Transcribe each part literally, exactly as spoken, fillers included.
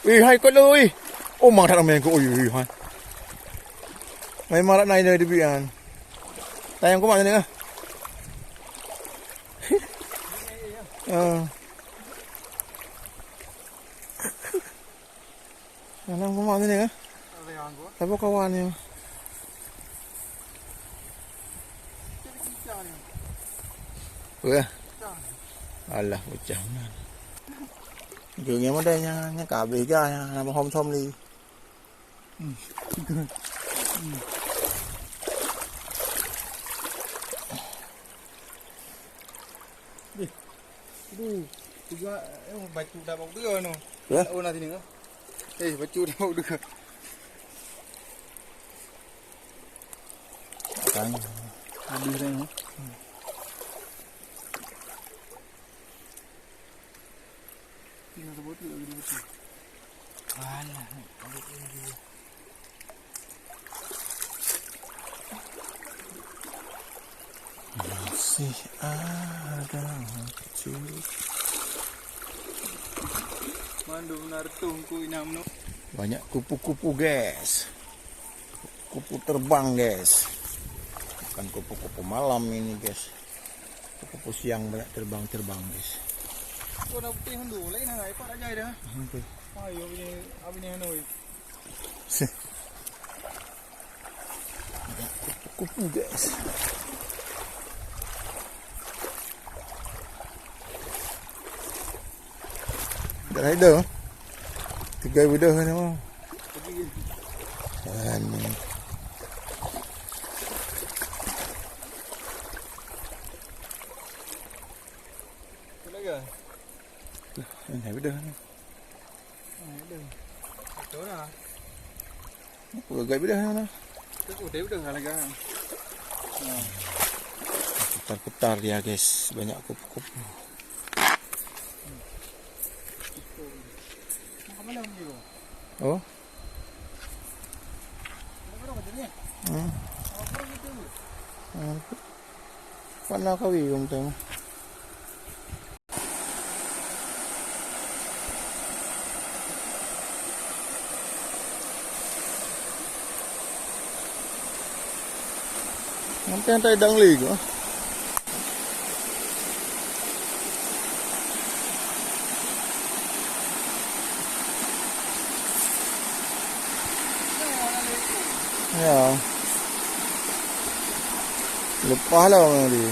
Eh, hai kot lo, eh. Oh, mang that ramé ko, oi, oi, hai. Mai marak nai nai dibian. Tayang kumat ni ah. Ah. Dalam kumat ni ah. Siapa kawan ni? Wah. Alah, pecah beuna. Jeuet nyan model nyan, nyan ka habéh ga nyan, na hom thom li. Hmm. Hmm. Eh. Aduh, tiga, eh, bacut dah bak dua noh. Ya? Oh, na sini noh. Eh, bacut dah bak dua. Kan. Habis dah noh. Hmm. Tinggal sebotol lagi dua botol. Alah, ambil lagi. Masih ada waktu. Mandum na reutôh ku inam noh. Banyak kupu-kupu, guys. Kupu terbang, guys. Bukan kupu-kupu malam ini, guys. Kupu-kupu siang banyak terbang-terbang, guys. Oh, dah putih mandum. Lain hana, ipak dah jai dah. Oke. Ayo, ini, abis ni anu, eh. Kupu-kupu, guys. Dah rider. Tiga rider ni mah. Ani. Ini rider ni. Betul lah. Apa gagap bidah sana? Itu udah, udah lah, kan. Nah. Putar-putar dia, guys. Banyak kupu-kupu. Makan malam ni, bro. Oh. Berapa macam ni? Hmm. Apa gitu, bro? Hmm. Mana kau, bro, macam ni? Nanti hantar idang lé ke? Ya. Leupah lom tadi.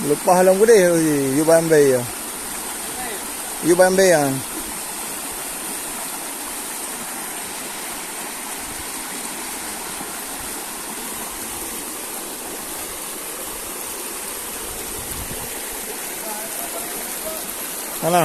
Leupah lom keudeh tadi, yue ban bei ya. Yue ban bei ya. Mana?